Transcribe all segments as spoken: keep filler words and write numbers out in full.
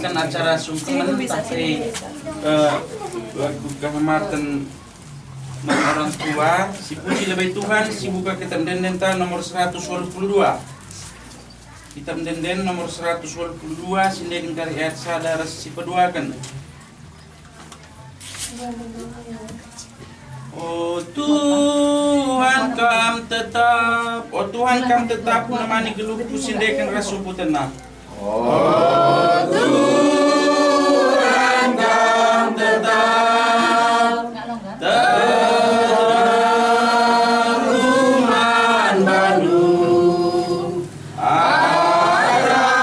Acara sungkeman tapi, eh, lagu kehormatan man orang tua, si puji lebe Tuhan, si buka kitab ende-enden ta nomor seratus waluh puluh dua. Kitab ende-enden nomor seratus waluh puluh dua, si ende-enden kari ayat sada ras si peduaken. O Tuhan, Kam tetap, o Tuhan, Kam tetap nemani geluhku si ende ras sumpu tenah. O Tuhan, Kam tetap, tetap ku man bandu. Arah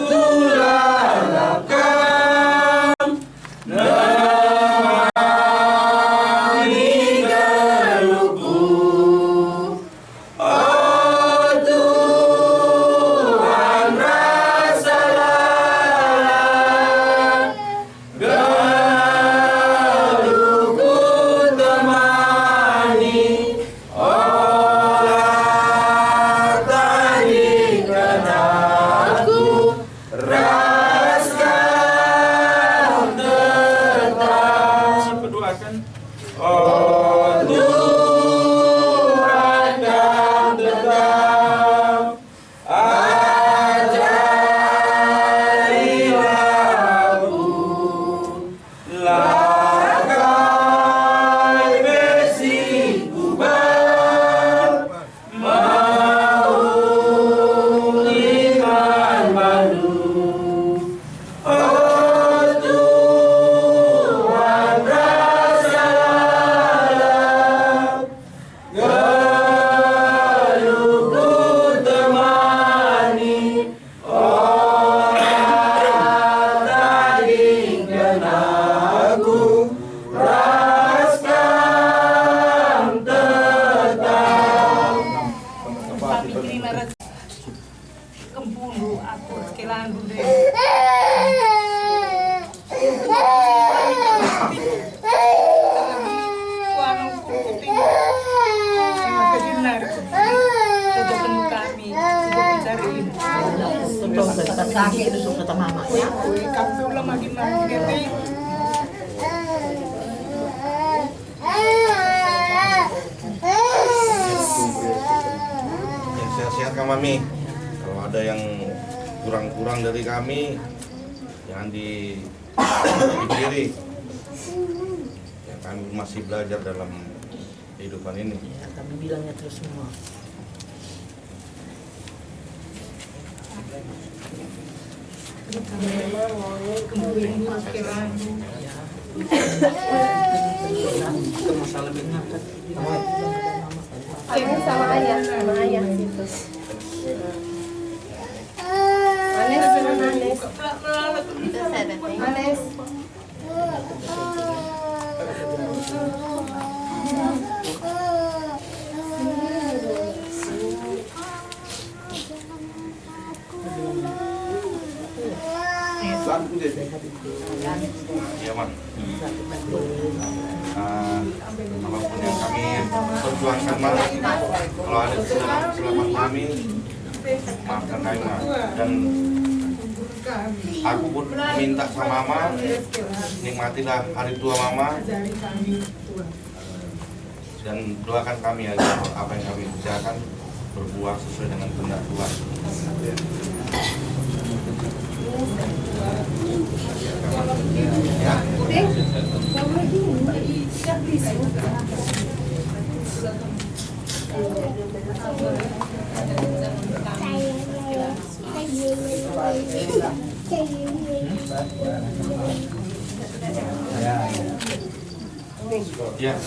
ku lalap Kam, nemani geluhku. O Tuhan, rasalah geluhku temani, olah tadingken aku ras Kam tetap. Si peduaken. O Tuhan, Kam tetap, ajarilah aku langkah pe si kuga. Mauli man bandu, o Tuhan, rasalah geluhku temani, olah tadingken aku ras Kam tetap. Kempulu aku sekelandu deh. Kuanu kuping. Sima kejina kuping. Tutup kami. Tutup pencari. Tutup sakit itu suka sama. Kamu tuh lemah gimana? Ya, sehat-sehat, Kak Mami. Kalau ada yang kurang-kurang dari kami, jangan dipikiri. Ya, kami masih belajar dalam kehidupan ini. Ya, kami bilangnya terus semua. Ini sama ayah, sama ayah situ. Manis, manis. Manis. Ya, Mak. Eh, apapun yang kami perjuangkan, Mak, kalau ada kesalahan-kesalahan kami, maafkan kami, Mak. Dan aku pun minta sama Mama, nikmatilah hari tua Mama. Dan doakan kami agar apa yang kami kerjakan berbuah sesuai dengan kehendak Tuhan. Ya. Ya, ya,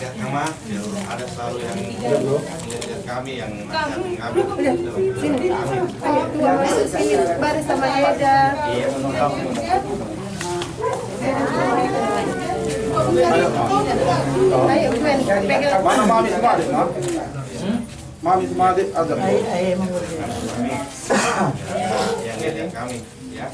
ya, Kama, ya, ada selalu yang melihat kami, yang nasihatin kami. Amin. Ayo, Tuan, masuk sini, bareng sama Eda. Iya, sama-sama. Ayo, Gwen, pegang. Mana Mami sama Adik, Ma? Mami sama Adik, ada. Ayo, ayo, Mami. Yang melihat kami, ya.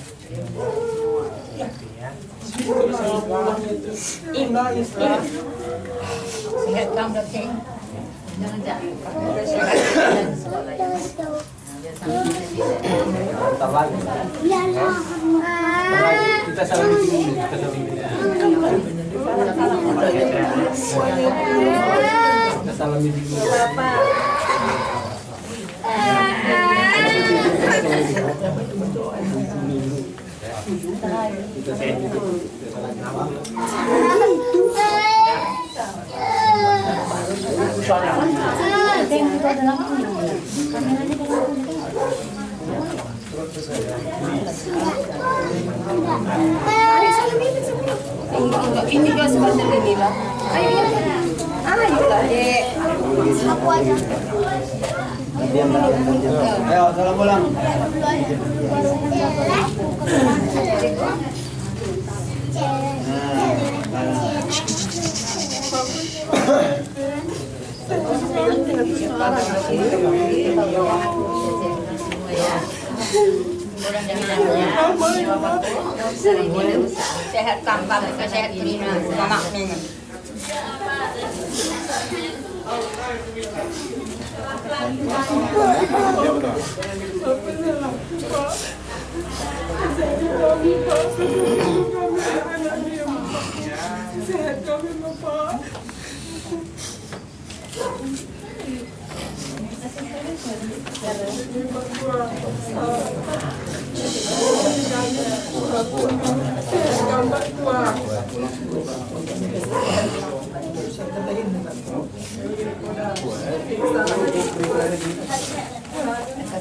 Salam. Kita salam dulu, kita salam dulu. Kita salam dulu. Ini juga seperti ini lah. Ayo, ayo lah, Dek. Aku aja. Ayo, salam ulang. Sehat gampang, sehat kerina, mamak ning. Sehat kami, Bapak.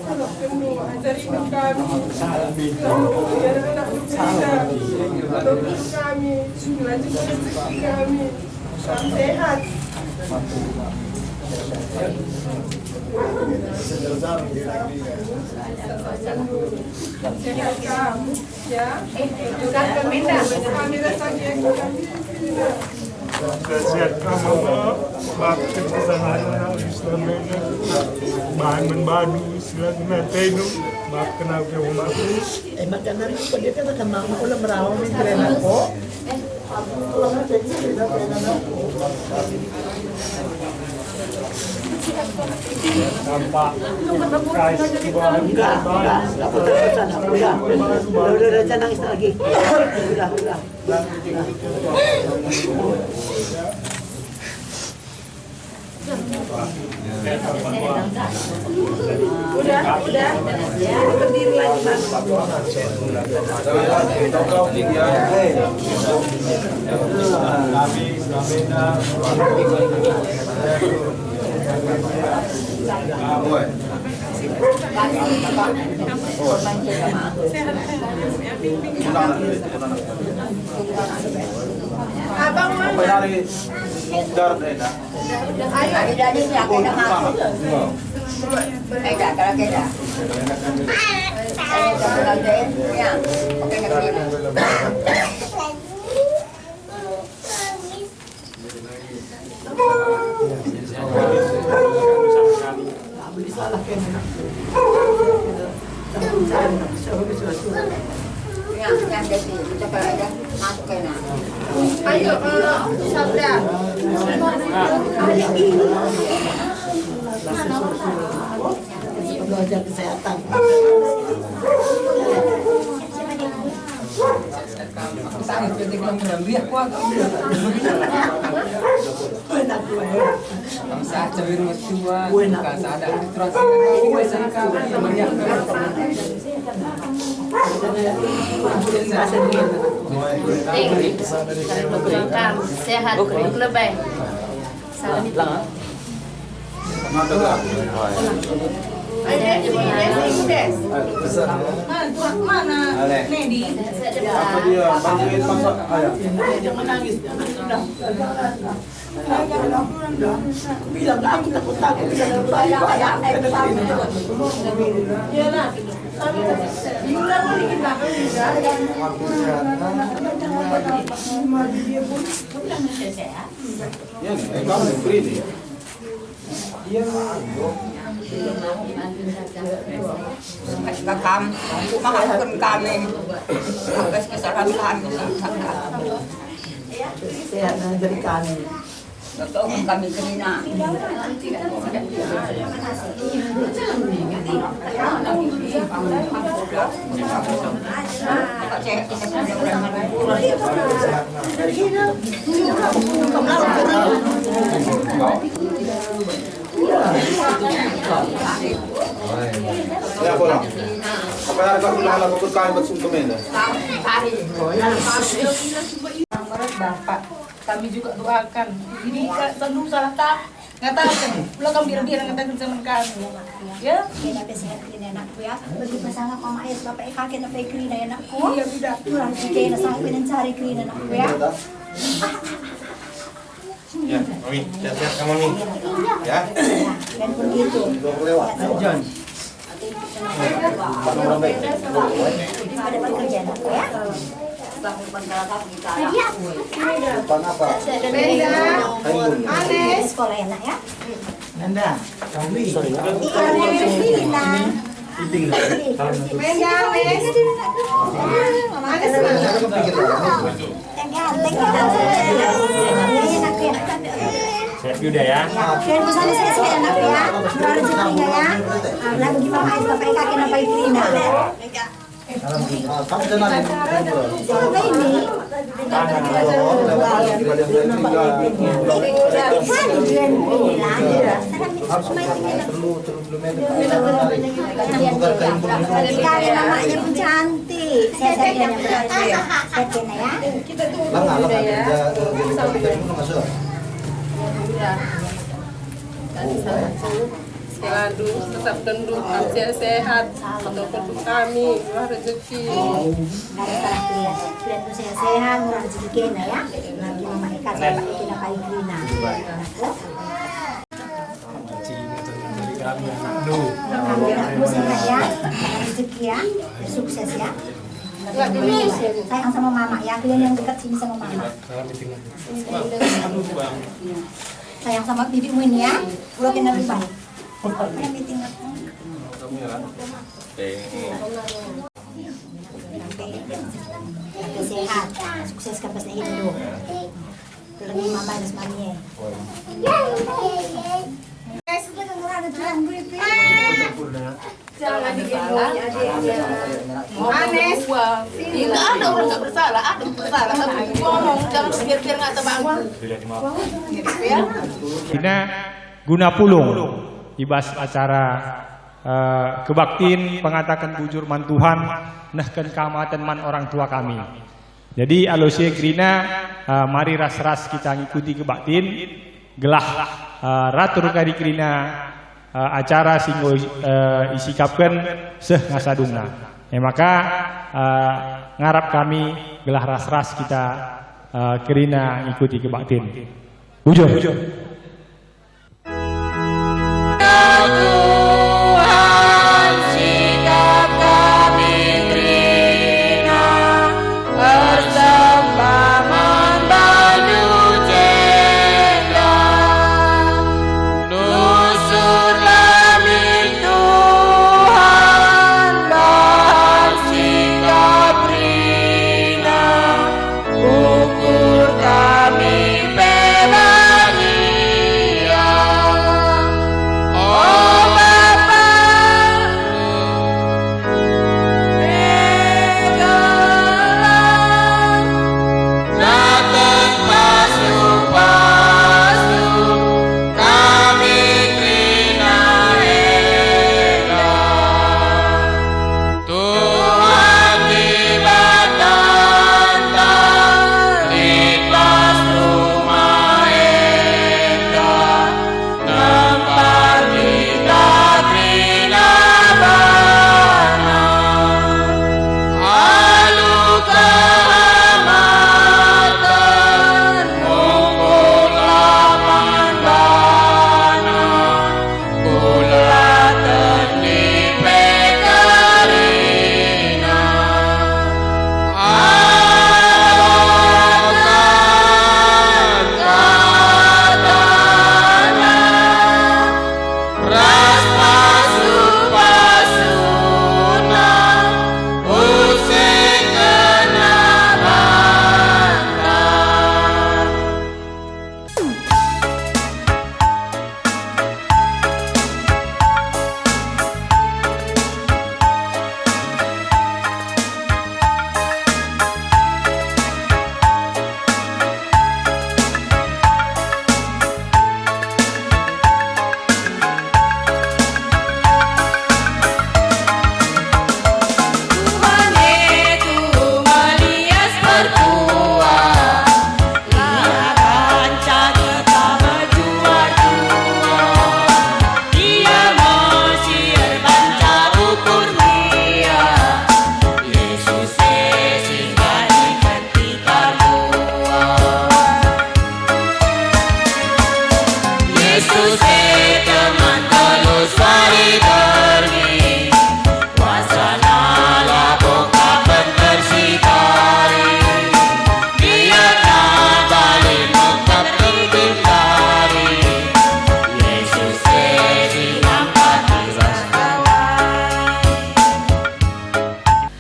Ajari kami. Kami. Kami. Sehat. Sehat kamu, ya. Kami rasa dia kami. Sehat kamu, Pak. Bak kita sana, Islam ini. Bahan membadu, Islam ini, tenu. Bak kenal ke rumah. Eh, makanan apa dia katakan, Mama, ulah merawat, ini keren aku. Enggak, enggak, enggak perlu ke sana. Udah, udah, udah, udah, jangan nangis lagi. Udah, udah. Udah, udah. Berdiri lagi, Mas. Abang mana? Ayo, jadi siapa yang masuk? Beda, kalau beda. Ayo, kalau beda, ya. Oke, ngerti. Ayo, eh, Sabda. Belajar kesehatan. Sehat, lebih. Salam itu. Mana? Mana? Nedi. Apa dia? Bantuin masak? Ayo. Jangan nangis, jangan. Bilang, aku takut-takut, bisa. Ya, eh, kamu free nih. Kakam, maafkan kami atas kesalahan kami. Sehat dari kami. Betul kami kerina. Ya, pulang. Apa yang ada kau bilang, aku kau buat sungkem ini? Bapak, kami juga doakan. Jadi, Kak, selalu salah tak ngatakan. Pulang kami biar-biar ngatakan sama kami. Ya? Kena pe sehat ini anakku ya. Bagi pasangan mama ayah bapak eh kakek apa kerina ya anakku. Iya, sudah. Kurang tiga ya, sampai mencari kerina anakku ya. Ya, Mami, sehat-sehat kamu, Mami. Ya. Dan begitu. John. Pada pekerjaan aku ya. Iya. Depan apa? Beda. Anes. Sekolah enak ya. Nanda, Kamli. Iya, Nanda. Beda, Anes. Anes mana? Yang ganteng ya. Enak ya. Siap, Yuda, ya. Ya, dan pesan saya sih enak ya. Murah rezekinya ya. Ah, lagu gimana, Ais, bapak kakek apa itu? Nah. Siapa ini? Kalian namanya pun cantik. Saya, saya yang berhasil. Saya kena ya. Kita tunggu dulu ya. Alhamdulillah. Selalu tetap tunduk, sehat-sehat, untuk kami, murah rezeki. Nggak ada salah pilihan. Pilihan tuh sehat-sehat, murah rezeki kena ya. Lagi mama Eka, saya pakai kena pakai kena. Rezeki ini dari kami, anak lu. Kami anak lu sehat ya, rezeki ya, sukses ya. Sayang sama mama ya, kalian yang dekat sini sama mama. Sayang sama bibimu ini ya. Pulang kena rumah. Sehat, sukses kampus Indo. Lagi mama harus mami. Anes. Tidak ada orang nggak bersalah, ada bersalah, tapi ngomong, jangan biar-biar nggak terbangun. Ya. Ina guna pulung i bas acara, eh, kebaktin pengataken bujur man Tuhan, nehken kehamaten man orang tua kami. Jadi, alu si e kerina, eh, mari ras-ras kita ngikuti kebaktin, gelah, eh, ratur kari kerina, eh, acara si enggo, eh, isikapken seh ngasa dungna. E maka, eh, ngarap kami gelah ras-ras kita, eh, kerina ngikuti kebaktin. Bujur. Tuhan, sikap kami kerina ersembah man bandu jenda. Nusur kami, Tuhan, bahan sikap kerina. Ukur kami pe badia. O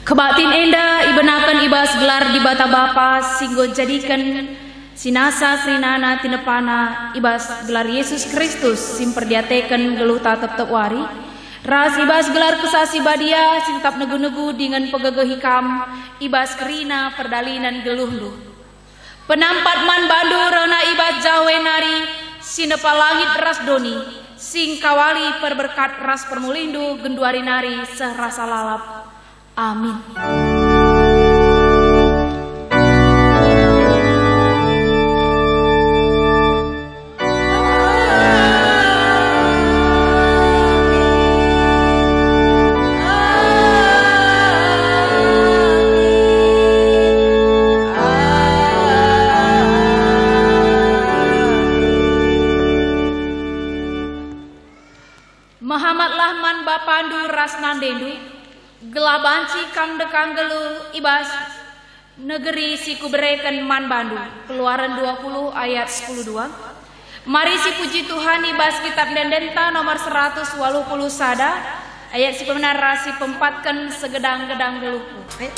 Kebaktin enda ibenaken i bas gelar Dibata Bapa si enggo jadiken si nasa kerinana tinepana, i bas gelar Yesus Kristus si mperdiateken geluhta tep-tep wari, ras i bas gelar Kesah Si Badia si tetap negu-negu dingen pegegehi kam i bas kerina perdalinen geluhndu. Penampat man bandu rehna i bas Jahwe nari si nepa langit ras doni, si engkawali perberkat ras permulihndu genduari nari seh rasa lalap. Amin. Mehamatlah man bapandu ras nandendu, gelah banci kam ndekah nggeluh i bas negeri si kubereken man bandu. Keluaren dua puluh ayat sepuluh dua. Mari sipuji Tuhan i bas Kitab Ende-endenta nomor seratus waluh puluh sada, ayat si pemena ras si peempatken segedang-gedang geluhku. Ayo.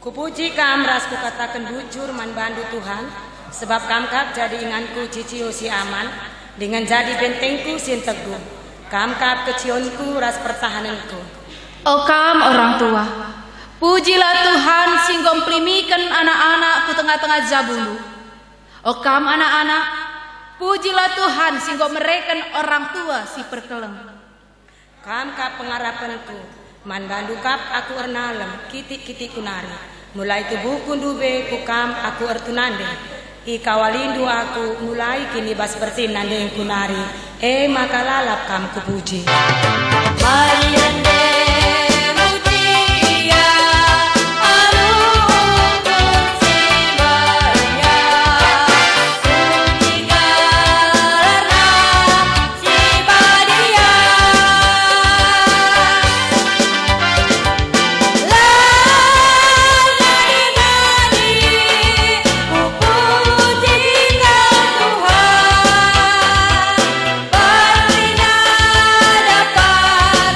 Kupuji Kam ras kukataken bujur man bandu, Tuhan, sebab Kam kap jadi inganku cicio si aman, dingen jadi bentengku si nteguh. Kam kap kecionku ras pertahanenku. O kam orang tua, pujilah Tuhan si enggo mpelimiken anak-anak ku tengah-tengah jabundu. O kam anak-anak, pujilah Tuhan si enggo mereken orang tua si perkeleng. Kam kap pengarapenku, man bandu kap aku ernalem, kitik-kitikku nari. Mulai tubuhku ndube ku kam aku ertunande. Ikawalindu aku mulai kin i bas bertin nandengku nari, e maka lalap kam kupuji. Mari ende mulia alu ukur si badia, puji gelarna si badia. La nadi-nadi puji Tuhan, bertina dapat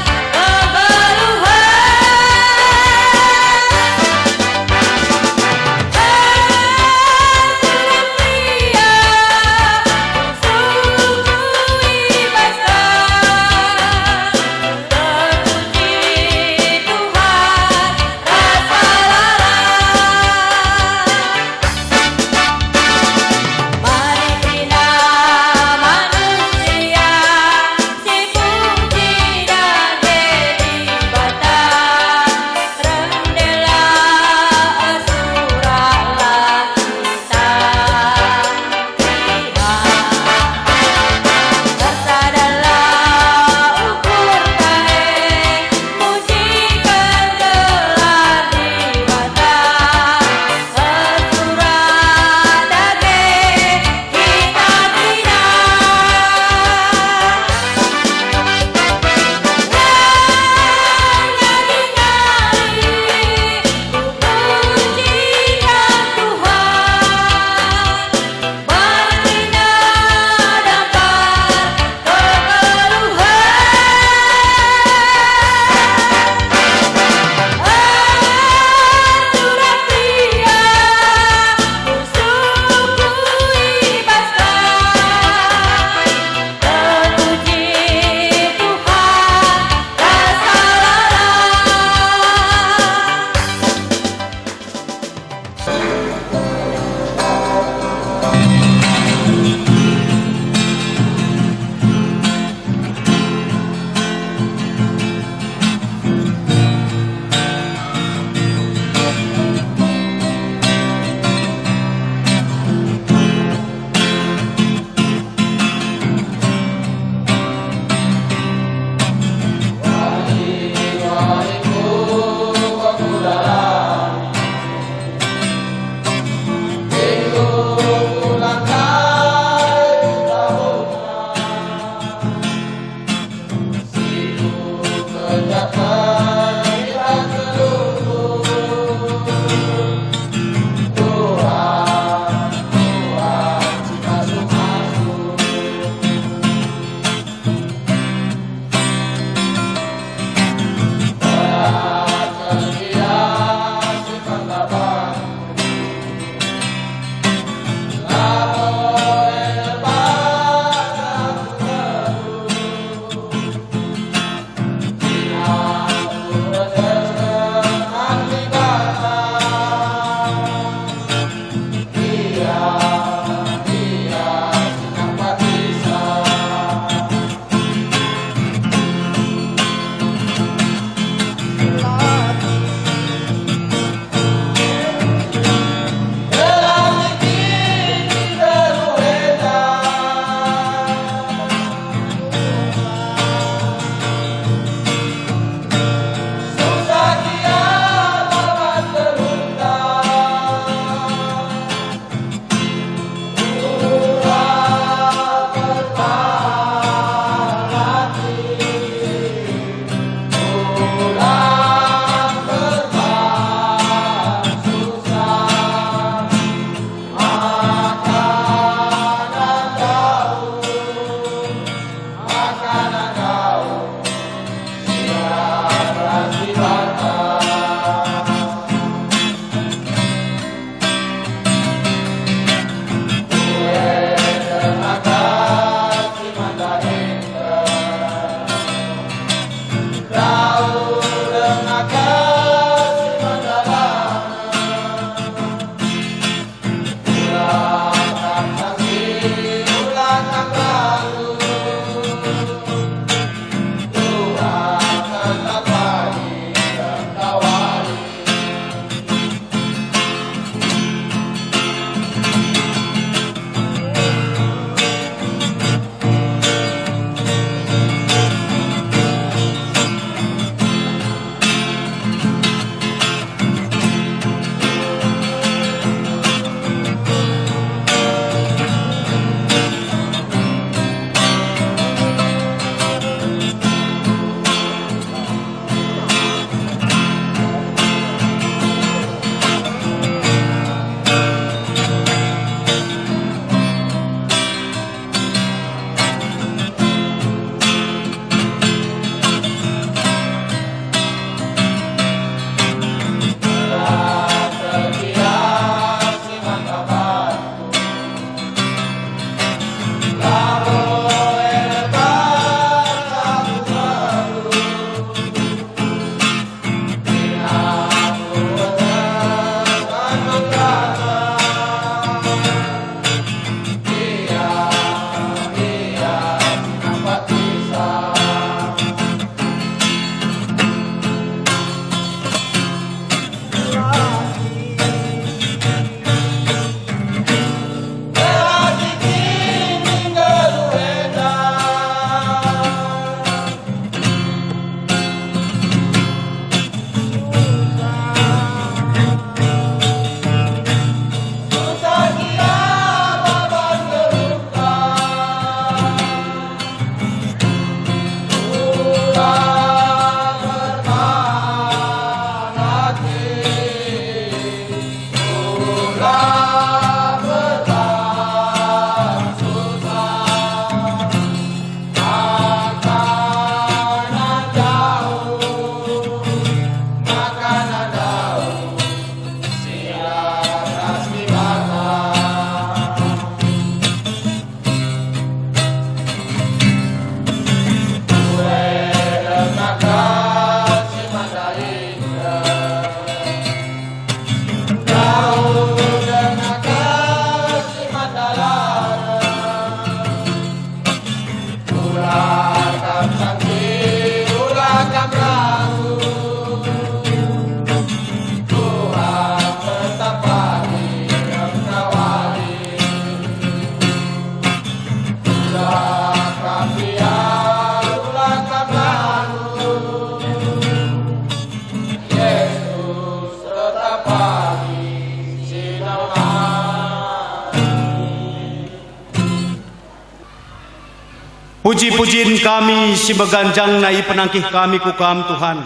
Puji-pujin kami si meganjangna ipenangkih kami ku Kam, Tuhan.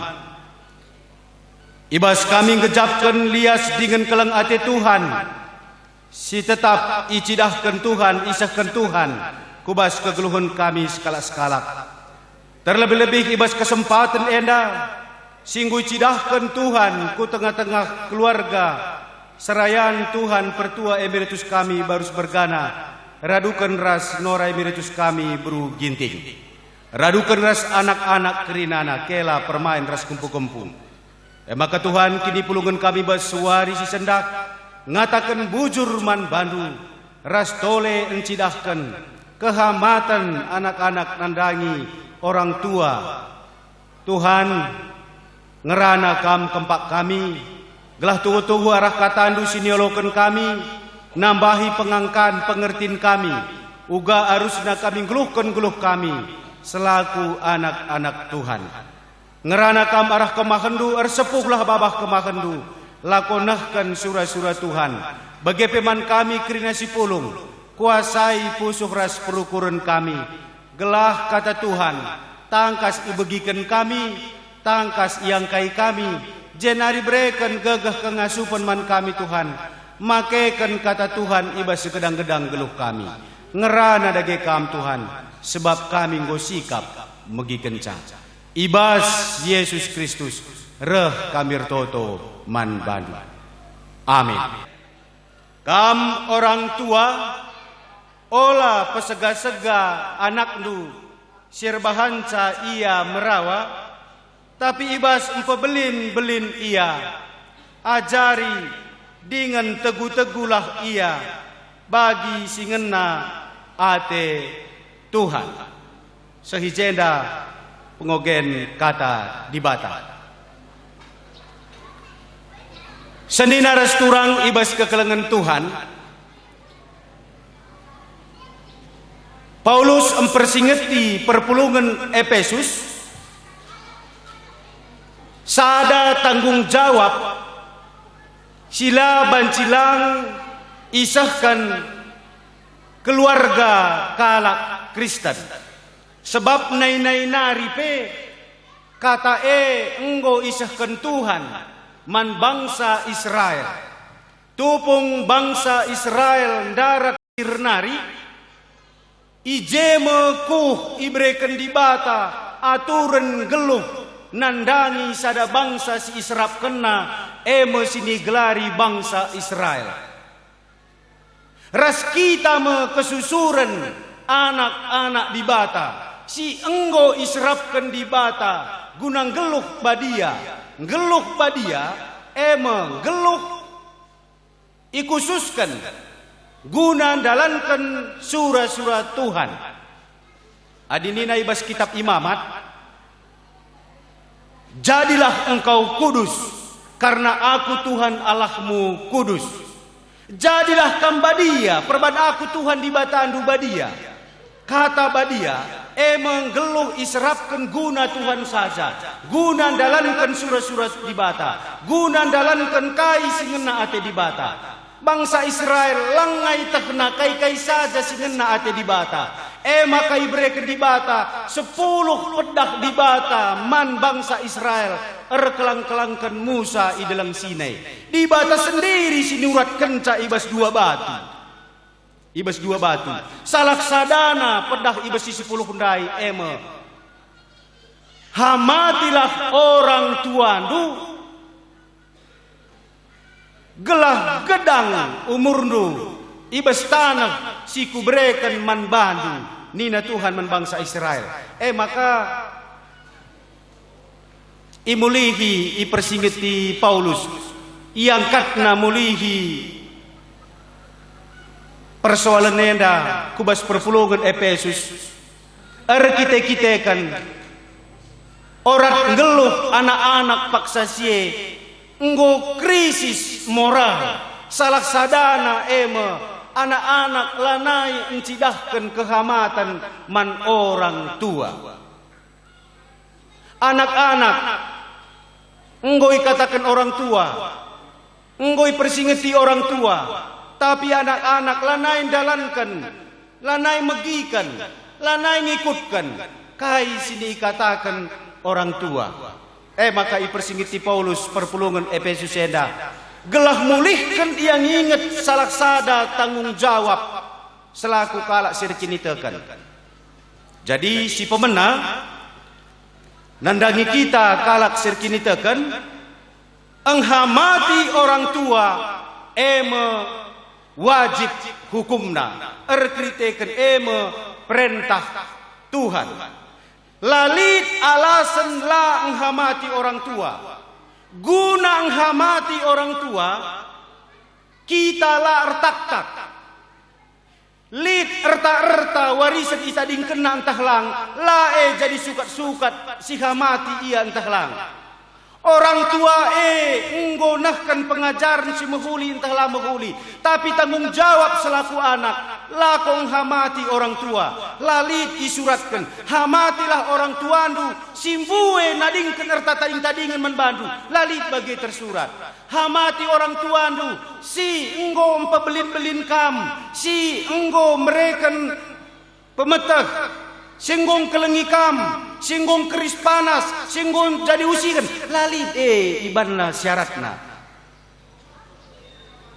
I bas kami ngejapken lias dingen keleng ate Tuhan, si tetap icidahken Tuhan, isehken Tuhan ku bas kegeluhen kami sekalak-sekalak. Terlebih-lebih i bas kesempaten enda, si enggo icidahken Tuhan ku tengah-tengah keluarga serayan Tuhan Pertua Emeritus kami Barus Bergana, raduken ras Nora Emeritus kami Beru Ginting, raduken ras anak-anak kerinana, kela permain ras kempu-kempu. E maka Tuhan, kinipulungen kami bas wari si sendah, ngataken bujur man bandu, ras tole encidahken kehamaten anak-anak nandangi orang tua. Tuhan, ngerana Kam kempak kami, gelah tuhu-tuhu arah katandu si nialoken kami, nambahi pengangkan pengertin kami, uga arusna kami nggeluhken geluh kami selaku anak-anak Tuhan. Ngerana Kam arah kemahenndu, ersepuhlah babah kemahenndu, lako nehken sura-sura Tuhan. Bage pe man kami kerina si pulung, kuasai pusuh ras perukuren kami, gelah kata Tuhan tangkas ibegiken kami, tangkas iangkai kami, jenari bereken gegeh kengasupen man kami, Tuhan. Makeken kata Tuhan i bas segedang-gedang geluh kami. Ngerana dage Kam, Tuhan, sebab kami enggo sikap megikenca. I bas Jesus Kristus reh kami ertoto man bandu. Amin. Kam orang tua, ola pesega-sega anakndu si erbahanca ia merawa, tapi i bas mpebelin-belin ia, ajari dingen tegu-tegulah ia bagi si ngena ate Tuhan. Seh i jenda pengogen Kata Dibata. Senina ras turang i bas kekelengen Tuhan, Paulus mpersingeti perpulungen Epesus sada tanggung jawab si la banci lang isehken keluarga kalak Kristen. Sebab nai-nai nari pe kata e enggo isehken Tuhan man bangsa Israel. Tupung bangsa Israel ndarat Mesir nari, i je me kuh ibereken Dibata aturen nggeluh nandangi sada bangsa si iserapkenNa, e me si nigelari bangsa Israel. Ras kita me kesusuren anak-anak Dibata, si enggo iserapken Dibata guna nggeluh badia. Nggeluh badia, e me nggeluh ikususken guna ndalanken sura-sura Tuhan. Adi nina i bas Kitap Imamat, "Jadilah engkau kudus, karna Aku Tuhan Allahmu kudus. Jadilah kam badia, perban Aku Tuhan Dibatandu badia." Kata badia e me nggeluh iserapken guna Tuhan saja, guna ndalanken sura-sura Dibata, guna ndalanken kai si ngena ate Dibata. Bangsa Israel langai tehna kai-kai saja si ngena ate Dibata. E maka ibereken Dibata sepuluh pedah Dibata man bangsa Israel, erkelang-kelangken Musa i Deleng Sinai. Dibata sendiri si niuratkenca i bas dua batu. I bas dua batu. Salah sadana pedah i bas si sepuluh ndai e me, "Hamatilah orang tuandu, gelah gedang umurndu i bas taneh si Kubereken man bandu," nina Tuhan man bangsa Israel. E maka imulihi, ipersingeti Paulus, iangkatna mulihi persoalen enda ku bas perpulungen Epesus, erkite-kiteken orat nggeluh anak-anak paksa si e enggo krisis moral. Salah sadana e me anak-anak lanai encidahken kehamaten man orang tua. Anak-anak enggo ikataken orang tua, enggo ipersingeti orang tua, tapi anak-anak lanai ndalanken, lanai megiken. Lanai ngikutken kai si nikataken orang tua. E maka ipersingeti Paulus perpulungen Epesus enda, gelah mulihken ia nginget salah sada tanggung jawab selaku kalak si erkiniteken. Jadi si pemena nandangi kita kalak si erkiniteken, enghamati orang tua e me wajib hukumna, erkiteken e me perentah Tuhan. La lit alasen la enghamati orang tua. Guna enghamati orang tua, kita la ertaktak. Lit erta-erta warisen itadingkenna ntah lang, la e jadi sukat-sukat si hamati ia ntah lang. Orang tua e enggo nehken pengajaren si mehuli ntah la mehuli, tapi tanggung jawab selaku anak, lako enghamati orang tua. La lit isuratken, "Hamatilah orang tuandu si mbue nadingken erta tading-tadingen man bandu." La lit bage tersurat. Hamati orang tuandu si enggo mpebelin-belin kam, si enggo mereken pemeteh, si enggo ngkelengi kam, si enggo ngkeris panas, si enggo jadi usihen, la lit e ibanna syaratna.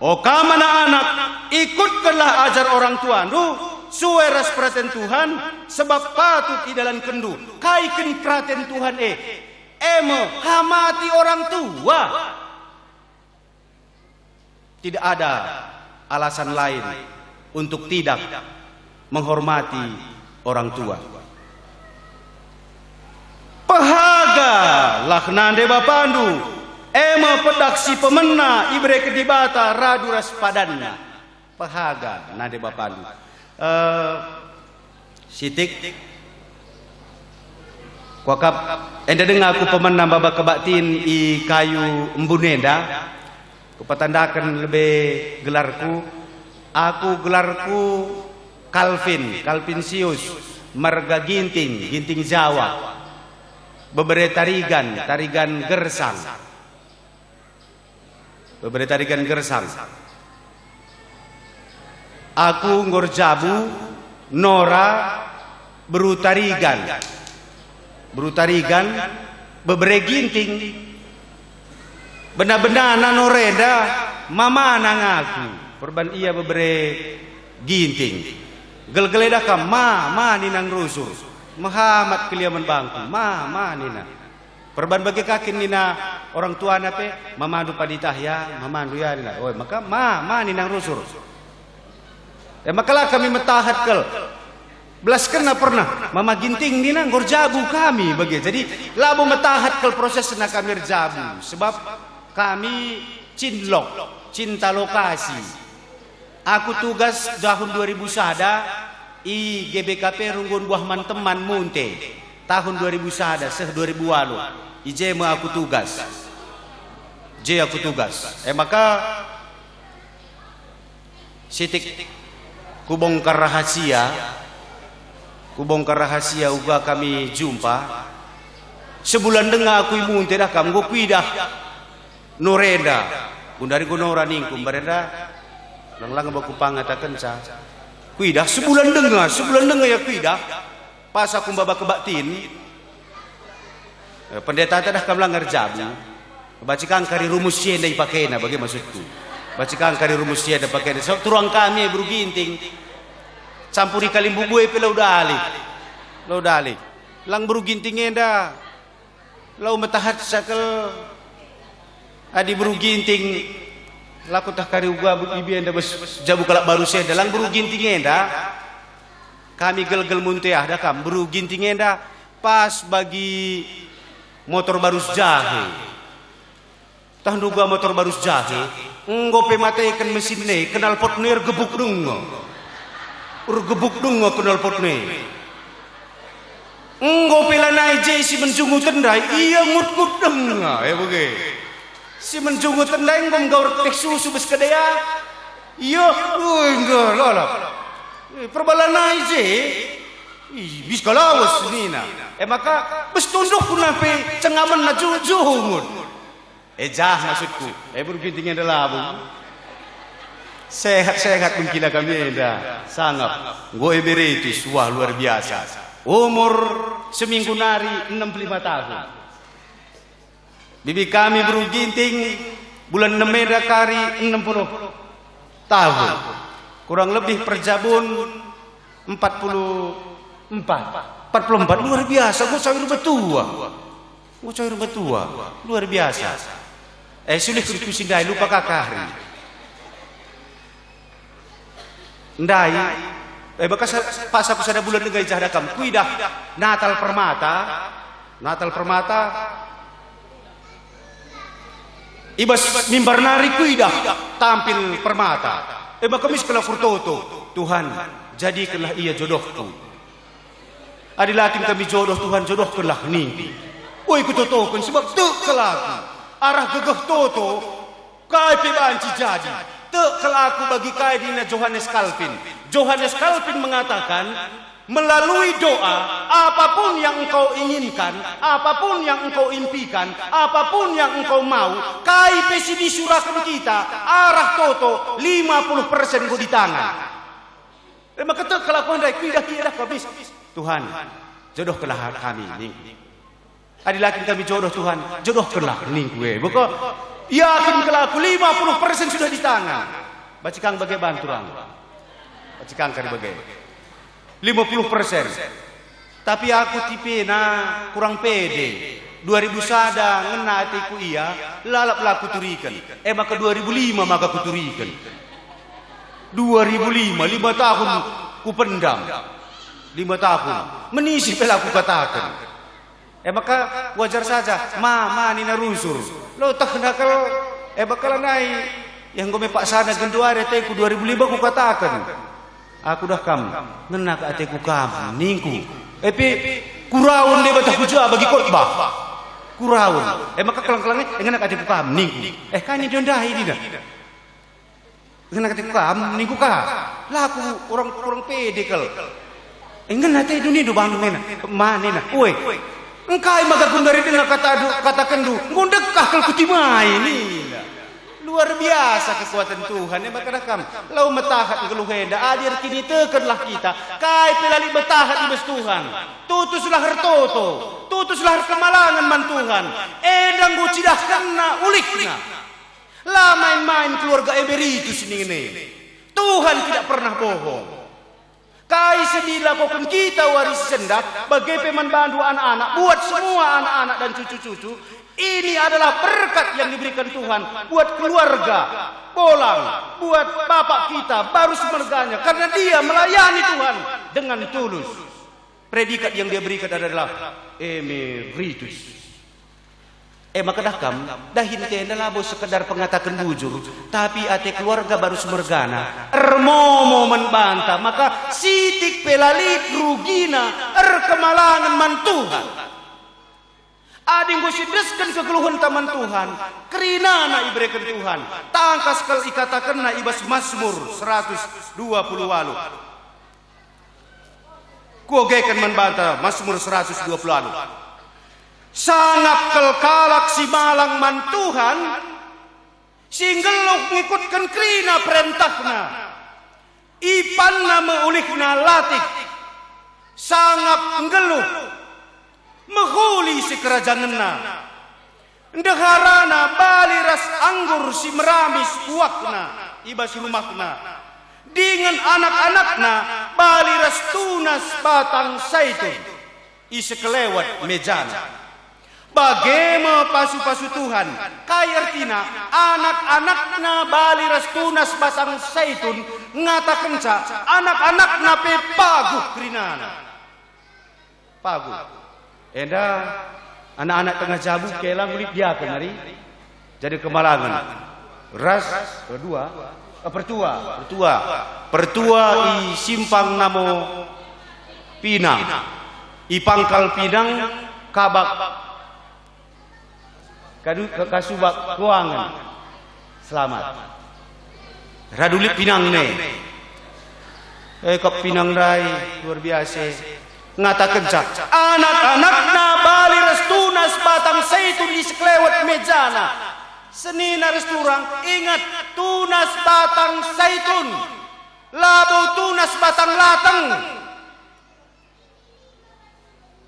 O kam anak-anak, ikutkenlah ajar orang tuandu, sue ras peraten Tuhan, sebab patut idalankenndu. Kai kin peraten Tuhan e? E me, hamati orang tua. Tidak ada alasan lain untuk tidak menghormati orang tua. Pehagalah nande bapandu, e me pedah si pemena ibereken Dibata radu ras padanNa. Pehaga nande bapandu. Eh, Sitik. Kuakap, enda denga aku pemena maba kebaktin i kayu embun enda. Kupetandaken lebe gelarku. Aku gelarku Calvin, Calvinsius, marga Ginting, Ginting Jawa. Bebere Tarigan, Tarigan Gersang. Bebere Tarigan Gersang. Aku enggo erjabu, Nora, beru Tarigan. Beru Tarigan, bebere Ginting. Bena-benana Nora enda mamana ngaku, perban ia bebere Ginting. Gelgel eda kam, "Ma, ma," nina ngerusur. Mehamat kelia man bangku, "Ma, ma," nina. Perban bage ka kin nina orang tuana pe, "Mamandu paditah ya, mamandu ya," nina. Oi, maka, "Ma, ma," nina ngerusur. E maka la kami metahat kal. Belaskenna pernah, "Mama Ginting," nina, "enggo erjabu kami," bage. Jadi, labo metahat kal prosesna kami erjabu, sebab kami cinlok, cinta lokasi. Aku tugas tahun dua ribu sada i G B K P Runggun Buah Man Teman Munte, tahun dua ribu sada seh dua ribu waluh, i je me aku tugas. Je aku tugas. E maka, sitik, kubongkar rahasia, kubongkar rahasia uga kami jumpa. Sebulan denga aku i Munte dah kam, enggo kuidah Nora enda, gundari ku Nora ningku, mbarenda, lang-lang bak kupangatakenca. Kuidah, sebulan denga, sebulan denga ia kuidah. Pas aku maba kebaktin, eh, pendeta dah kam lang erjabu. Baci kang kari rumus si enda ipakena, bage maksudku. Baci kang kari rumus si enda pakena. So, turuang kami, beru Ginting. Campuri kalimbubu e pe lau dalik. Lau dalik. Lang beru Ginting enda. Lau metahat sakel adi beru Ginting, lako tah kari uga ibi enda bas jabu kalak baru si enda, lang beru Ginting enda. Kami gelgel Munte ah dah kam, beru Ginting enda pas bagi motor barus jahe. Tah nduga motor barus jahe, enggo pe mateken mesin e, knalpot e ergebuk denga. Ergebuk denga knalpot e. Enggo pe lanai je si menjungut ndai, ia ngut-ngut denga, e bage. Si menjungut ndai enggo menggaur teh susu bas kedea. Ia, ui, enggo lalap. Eh, perbalanai je. Ih, bis kalawes nina. E maka, bas tunduhna pe cengamenna ju-, jungut. E jah maksudku, e beru Ginting enda labo. Sehat-sehat mengkila kami enda. Sangap. Enggo emeritus, wah, luar biasa. Umur seminggu nari enam puluh lima tahun. Bibi kami beru Ginting, bulan enem enda kari enam puluh tahun. Kurang lebih perjabun empat puluh empat. Empat puluh empat, luar biasa, enggo cair betua. Enggo cair betua, luar biasa. Eh, sulih ku si ndai, lupa ka kari. Ndai, eh, maka sa-, paksa ku sada bulan denga ijah dakam, kuidah Natal Permata, Natal Permata, i bas mimbar nari kuidah tampil Permata. Eh, maka mis kal aku ertoto, "Tuhan, jadikenlah ia jodohku." Adi la kin kami jodoh, Tuhan, jodohkenlah ningku. Oi, kutotoken, sebab tek kal aku. Arah gegeh toto, kai pe banci jadi. Tek kal aku bagi kai nina Johannes Calvin. Johannes Calvin mengatakan, melalui doa, apapun yang engkau inginkan, apapun yang engkau impikan, apapun yang engkau mau, kai pe si disuraken kita, arah toto, lima puluh persen enggo ditangan. E maka tek kal aku ndai, kuidah-kuidah ka bis. "Tuhan, jodohkenlah kami," ningku. "Adi la kin kami jodoh, Tuhan, jodohkenlah," ningku, e. Maka yakin kal aku, lima puluh persen sudah ditangan. Banci kang bage bantu rang. Banci kang kari bage. Lima puluh persen. Tapi aku tipena kurang pede. Dua ribu sada ngena ateku ia, lalap la kuturiken. E maka dua ribu lima maka kuturiken. Dua ribu lima, lima tahun kupendam. Lima tahun. Menisi pe la kukataken. E maka wajar saja, "Ma, ma," nina rusur. Lo tehna kal, e maka lanai. Ia enggo me paksana genduari ateku dua ribu lima kukataken. "Aku dah kam, ngena ka ateku kam," ningku. E pe, kuraun Dibata ku ja bagi khotbah. Kuraun. E maka kelang-kelang e, "Ngena ka ateku kam," ningku. "Eh, kai nindu ndai, nina?" "Ngena ka ateku kam," ningku ka. Lah aku orang, orang pede kal. "Eh, ngena atendu nindu bang," nina. "Ma," nina. "Ue, engkai maka genduari denga kata, katakenndu, enggo ndekah kal kutimai," nina. Luar biasa kekuatan Tuhan, e maka dah kam. Lau metahat nggeluh enda, adi erkinitekenlah kita, kai pe la lit metahat i bas Tuhan. Tutuslah ertoto, tutuslah erkemalangen man Tuhan. Enda enggo cidahkenNa ulihna. La main-main keluarga emeritus si ningen e. Tuhan tidak pernah bohong. Kai si dilakoken kita wari si sendah, bage pe man bandu anak-anak, buat semua anak-anak dan cucu-cucu, ini adalah berkat yang diberikan Tuhan buat keluarga Bolang, buat bapak kita, Barus merganya, karena dia melayani Tuhan dengan tulus. Predikat yang dia berikan adalah emeritus. E maka dah kam, dahin enda labo sekedar pengataken bujur, tapi ate keluarga Barus mergana ermomo man banta, maka sitik pe la lit rugina erkemalangen man Tuhan. Adi enggo siendesken kegeluhenta man Tuhan, kerinana ibereken Tuhan, tangkas kal ikatakenna i bas Mazmur seratus dua puluh waluh. Kuogeken man banta Mazmur seratus dua puluh waluh. Sangap kal kalak si malang man Tuhan, si nggeluh ngikutken kerina perentahNa. Ipanna me ulihna latih, sangap nggeluh, mehuli sikerajangenna. Ndeharana bali ras anggur si meramis uakna i bas rumahna, dingen anak-anakna bali ras tunas batang saitun i sekelewet mejana. Bage me pasu-pasu Tuhan. Kai ertina? Anak-anakna bali ras tunas batang saitun ngatakenca, anak-anakna pe paguh kerinana. Paguh. Enda anak-anak tengah jabu kela ngulit diaken nari. Jadi kemalangen. Ras, kedua, eh, pertua, pertua. Pertua i Simpang Namo Pinang. I Pangkal Pinang, Kabak, Kadu-, Ka-, Kasubak, Kuangen. Selamat. Radu lit pinangna. Eh, kap pinang ndai, luar biasa. Ngatakenca, anak-anakna bali ras tunas batang saitun i sekelewet mejana. Senina ras turang, inget, tunas batang saitun, labo tunas batang lateng.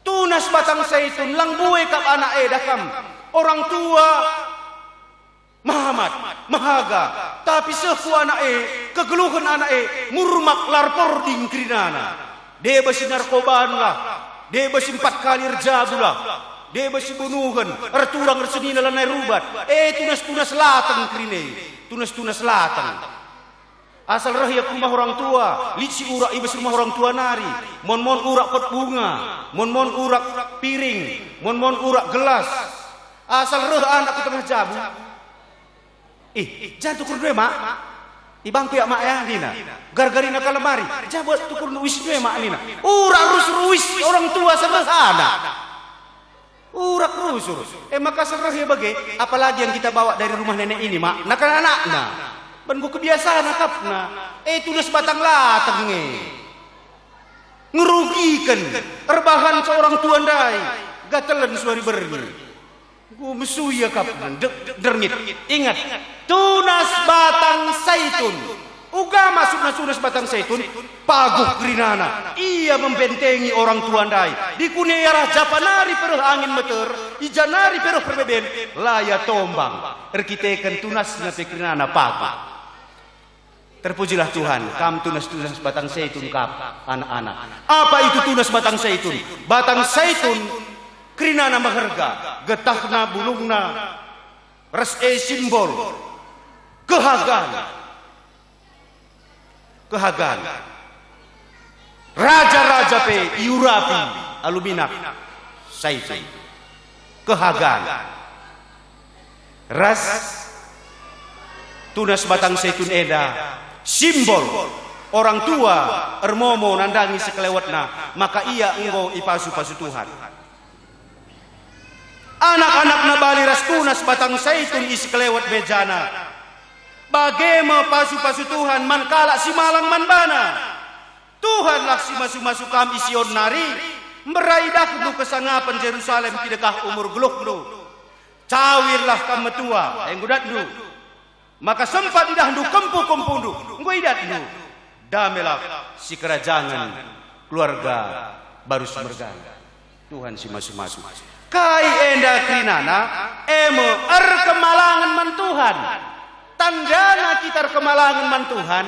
Tunas batang saitun, lang bue kap anak e, dah kam. Orang tua mehamat, mehaga, tapi seh ku anak e, kegeluhen anak e, murmak larpor dingkerinana. Deba si narkoban lah, deba si empat kali erjabu lah, deba si bunuhen, erturang ersenina lanai rubat. E, tunas-tunas lateng kerina e, tunas-tunas lateng. Asal reh ia ku rumah orang tua, lit si urak i bas rumah orang tua nari, mon-mon urak pot bunga, mon-mon urak piring, mon-mon urak gelas. Asal reh anak ku tengah jabu. "Ih, jantu kurndu e, Mak? I bangku ya, Mak, ya," nina. Gargarina kalamari, "Jabu tukurndu uis ndu e, Mak?" nina. Urak rusur uis orang tua asal reh anak. Urak rusur. E maka asal reh ia bage, apalagi yang kita bawa dari rumah nenek ini, Mak. Nah, kan anakna. Ban ku kebiasaan akapna. E, tunas batang lateng e. Ngerugiken. Erbahan seorang tua ndai. Gatelen suari berngi. Ku mesui akapna. De-, derngit. Ingat. Tunas batang saitun. Uga maksudna tunas batang saitun? Paguh kerinana, ia membentengi orang tua ndai. Dikune ia reh japa nari pe reh angin meter, i ja nari pe reh perbeben, la ia tombang. Erkiteken tunasna pe kerinana paguh. Terpujilah Tuhan, kam tunas-tunas batang saitun kap, anak-anak. Apa itu tunas batang saitun? Batang saitun kerinana meherga, getahna, bulungna, ras e simbol kehagan. Kehagan. Raja-raja pe iurapi alu minak saitun. Kehagan. Ras tunas batang saitun enda simbol orang tua ermomo nandangi sekelewetna, maka ia enggo ipasu-pasu Tuhan. Anak-anakna bali ras tunas batang saitun i sekelewet mejana. Bage me pasu-pasu Tuhan man kalak si malang man baNa. Tuhanlah si masu-masu kam i Sion nari, mbera idahndu kesangapen Jerusalem kidekah umur geluhndu. Cawirlah kam metua, enggo datndu. Maka sempat idahndu kempu-kempundu, enggo idatndu. Damelah sikerajangen keluarga Barus mergana. Tuhan si masu-masu. Kai enda kerinana, e me erkemalangen man Tuhan. Tandana kita erkemalangen man Tuhan,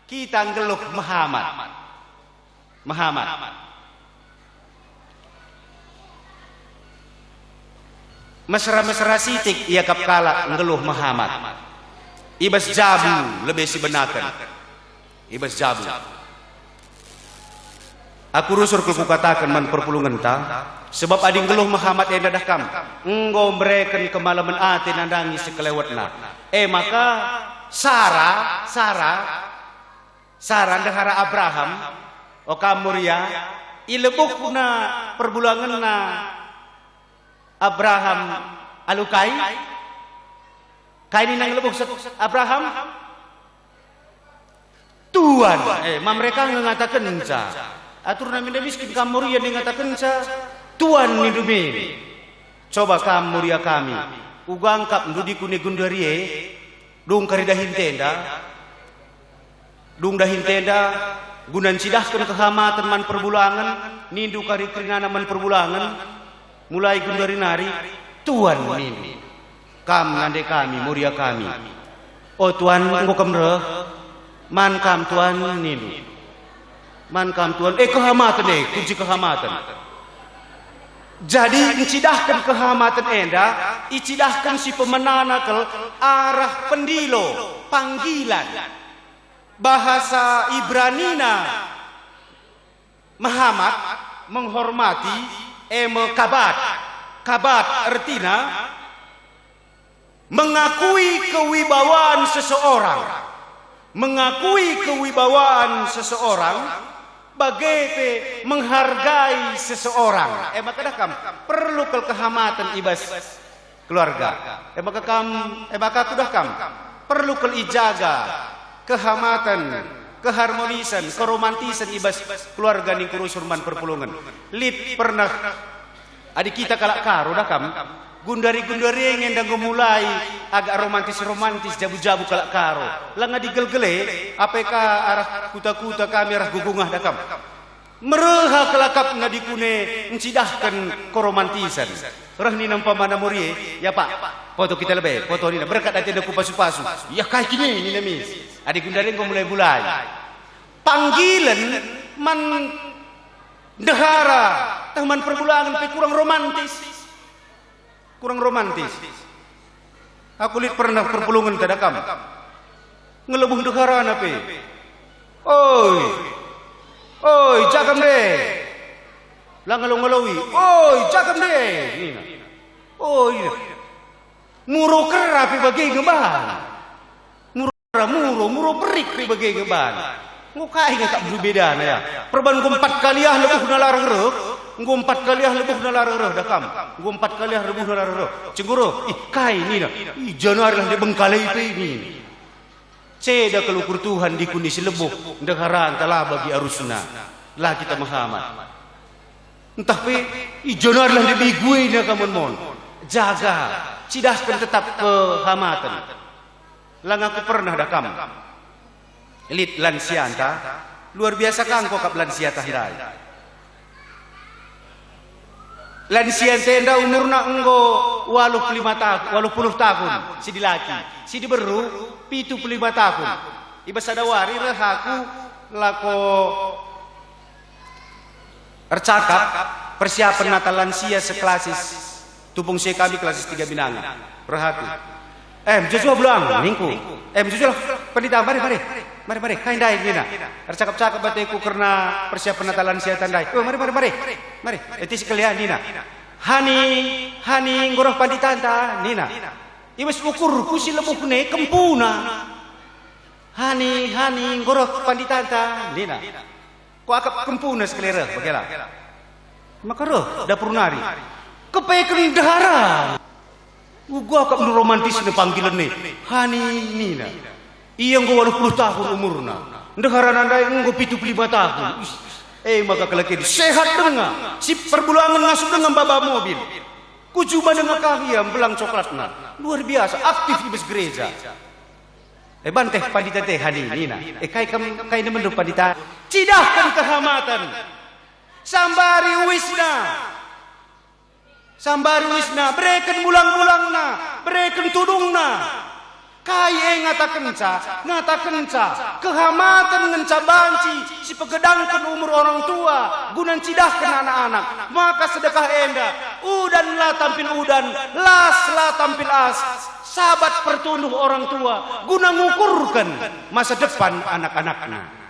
kita nggeluh mehamat. Mehamat. Mesera-mesera sitik iakap kalak nggeluh mehamat. I bas jabu lebe sibenaken. I bas jabu. Aku rusur kal kukataken man perpulungenta, sebab adi nggeluh mehamat enda dah kam, enggo mereken kemalemen ate nandangi sekelewetna. E maka, Sara, Sara, Sara ndehara Abraham, o kam Moria, ilebuhna perbulangenna Abraham alu kai? Kai nina ngelebuh Abraham? Tuan. Eh, ma mereka ngatakenca. Atur nami nda miskin kam Moria ngatakenca, Tuan nindu min. Coba kam Moria kami. Uga ngkap ndudikune gundari e. Dung kari dahin tenda, dung dahin tenda, guna ncidahken kehamaten man perbulangen, nindu kari kerinana man perbulangen, mulai gundari nari, Tuan nindu, kam nande kami, Moria kami. O Tuan, enggo kam reh, man kam Tuan nindu. Man kam Tuan, eh, kehamaten, eh, kunci kehamaten. Jadi, ncidahken kehamaten enda, icidahken si pemenana kal arah pendilo, panggilan. Bahasa Ibranina mehamat, menghormati, e me kabat. Kabat ertina, mengakui kewibawaan seseorang. Mengakui kewibawaan seseorang, bage pe menghargai seseorang. E maka dah kam, perlu kal kehamaten i bas keluarga. E maka kam, e maka aku dah kam, perlu kal ijaga kehamaten, keharmonisen, keromantisen i bas keluarga ningku rusur man perpulungen. Lit pernah, adi kita kalak Karo dah kam, Gundari-gundari nge enda enggo mulai agak romantis-romantis, jabu-jabu kalak Karo. Langa digelgele, apai ka arah kuta-kuta kami arah gugungah dakam. Mereha kelakapna dikune ncidahken keromantisan. Reh nina umpamana Morie, "Ya Pak, foto kita lebe, foto," nina, berkat atena ku pasu-pasu. "Ya kai kine," nina mis. Adi gundari enggo mulai-mulai. Panggilen man ndehara, tah man perbulangen pe kurang romantis. Kurang romantis. Aku lit pernah perpulungen tadakam. Ngelebuh ndeharana pe. "Oi. Oi, jagam de." La ngalo-ngaloi. "Oi, jagam de," nina. "Oi." Muro kera pe bage nge ban. Muro, muro, muro berik pe bage nge ban. Enggo kai nge kap bedana ya? Perban enggo empat kaliah lebuhna la reh-reh. Enggo empat kaliah lebuhna la reh-reh dakam. Enggo empat kaliah lebuhna la reh-reh. Cengkuru, "Ih, kai," nina. "Ih, janarilah de bengkalai pe," nina. Ceda kal ukur Tuhan dikune si lebuh ndeharanta la bagi arusna. La kita mehamat. Ntah pe, "Ih, janarilah de biguena kamen mon." Jaga, cidahken tetap kehamaten. Langa ku pernah dakam. Lit lansianta, luar biasa ka engko kap lansianta ndai. Lansianta enda umurna enggo waluh puluh lima tahun, waluh puluh tahun, si dilaki, si diberu pitu puluh lima tahun. I bas sada wari reh aku lako ercakap, persiapen Natal lansia seklasis, tupung si kami klasis tiga binanga. Reh aku. "Eh, mejuah-juah belang," ningku. "Eh, mejuah-juahlah, Pandita, mari, mari. Mari, mari, kai ndai," nina. Ercakap-cakap ateku kerna persiapen Natal lansianta ndai. "Oh, mari, mari, mari. Mari, eti sekalian," nina. "Hani, Hani, enggo reh panditanta," nina. I bas ukurku si lebuhna kempuna. "Hani, Hani, enggo reh panditanta," nina. Kuakap kempuna sekali reh, bage la. Maka reh dapur nari. Kepeken ndehara. Uga kap romantisna panggilenna. "Hani," nina. Ia enggo waluh puluh tahun umurna. Ndeharana ndai enggo pitu puluh lima tahun. Is, e maka kelek enda sehat denga. Si perbulangen ngasup denga maba mobil. Ku juma denga kal ia mbelang coklatna. Luar biasa, aktif i bas gereja. "Eh, ban teh pandita teh," Hani, nina. "Eh, kai kam, kai nemenndu pandita?" Cidahken kehamaten. Sambari uisna. Sambari uisna, bereken bulang-bulangna, bereken tudungna. Kai e ngatakenca? Ngatakenca, kehamaten ngenca banci si pegedangken umur orang tua guna ncidahken anak-anak. Maka sedekah enda, udan la tampil udan, las la tampil as. Sabat pertunduh orang tua guna ngukurken masa depan anak-anakna.